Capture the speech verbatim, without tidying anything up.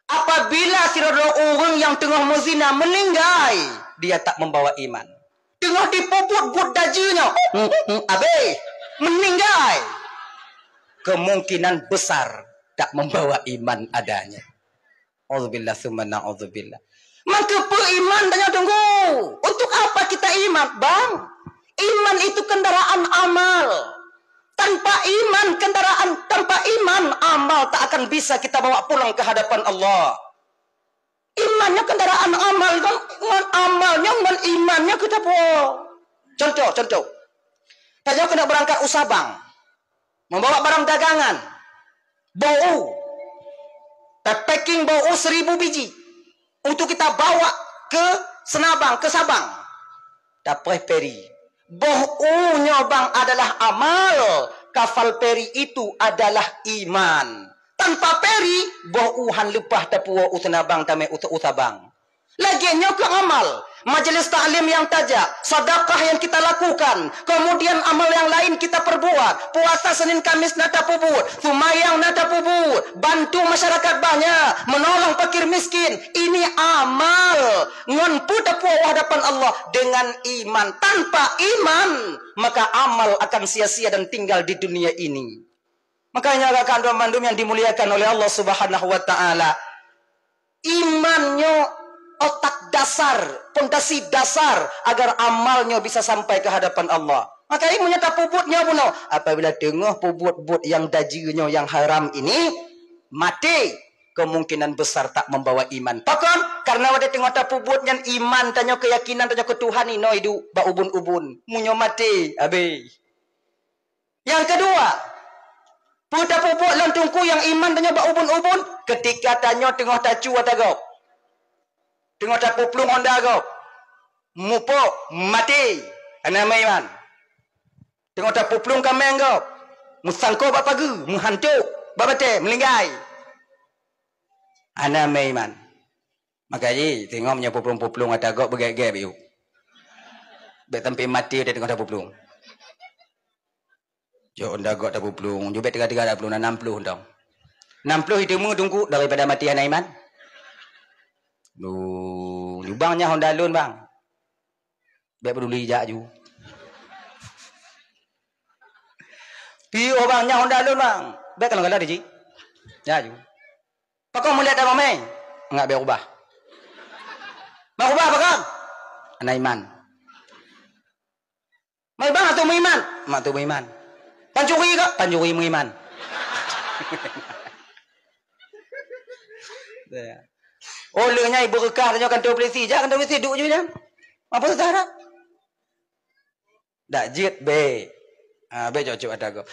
Apabila sidroe ureuëng nyang teungoh meuzina meuninggai, dia tak membawa iman. Teungoh jipeubuet buet dajeuh nyoe, abéh, meuninggai, kemungkinan besar tak membawa iman adanya. Auzubillah summa naudzubillah. Maka peue iman tanyoe tunggu? Untuk apa kita iman, bang? Iman itu kendaraan amal. Tanpa iman, kendaraan, tanpa iman, amal tak akan bisa kita bawa pulang ke hadapan Allah. Iman nyoe kendaraan amal, ngon, ngon amal nyoe, ngon iman nyoe kita pulang. Contoh, contoh. Tanyoe keuneuk beurangkat u Sabang. Membawa barang dagangan, boh u, terpacking boh u seribu biji untuk kita bawa ke Senabang, ke Sabang. Tapreh peri. Boh u nyoe bang adalah amal, kafal peri itu adalah iman. Tanpa peri, boh u han leupah tapuwoe u Senabang tamé u, u Sabang. Lagée nyoe keu amal, majelis taklim nyang tajak, sedekah nyang kita lakukan, kemudian amal nyang laén kita perbuat, puasa Senin Kamis na tapeubuet, seumayang na tapeubuet, bantu masyarakat banyak, menolong fakir miskin, ini amal. Ngon peue tapuwoe u hadapan Allah? Dengan iman. Tanpa iman, maka amal akan sia-sia dan tinggal di dunia ini. Makanya rakan-rakan bandum yang dimuliakan oleh Allah Subhanahu wa Taala, iman nyoe otak dasar, pondasi dasar agar amal nyoe bisa sampai ke hadapan Allah. Maka ilmu nyoe tapeubuet nyoe bunoe. Apabila teungoh peubuet buet nyang dajeuh nyoe nyang haram ini, maté, kemungkinan besar tak membawa iman. Pakon? Karena watée teungoh tapeubuet nyan iman tanyoe, keyakinan tanyoe keu Tuhan inoe iduek bak ubun-ubun. Meunyoe maté, habéh. Nyang keudua, peue tapeubuet lom teungku nyang iman tanyoe bak ubun-ubun? Keutika tanyoe teungoh tacu ata gob, teungoh tapeuplueng honda gob, mupok, maté, hana meuiman. Teungoh tapeuplueng kaméng gob, meusangkot bak pageue, meuhantok bak batée, meulinggai, hana meuiman. Maka jih teungoh meunyoe peuplueng-peuplueng ata gob beugét-gét yuk. Bék sampai maté watée teungoh tapeuplueng. Jok honda gob tapeuplueng, jubek teuga-teuga tapeuplueng, na nam ploh dong. Nam ploh iteumé teungku daripada maté hana iman. Duh, bang nyan honda lôn bang. Bék peduli jak ju. Piôh bang nyan honda lôn bang. Bék kalon-kalon jih. Jak ju. Pakon mulet dah mamai? Ngat bék ubah. Mak ubah pakon? Hana iman. Mai bang atau meuiman? Mak tu meuiman. Pancuri ke? Pancuri meuiman. Oh, leuh nyai beureukah tanyoe kantor polisi. Jak kantor polisi, duek ju nyan. Apa susah dah? Dak jeuet bék. Ha, bék cocok ata gob.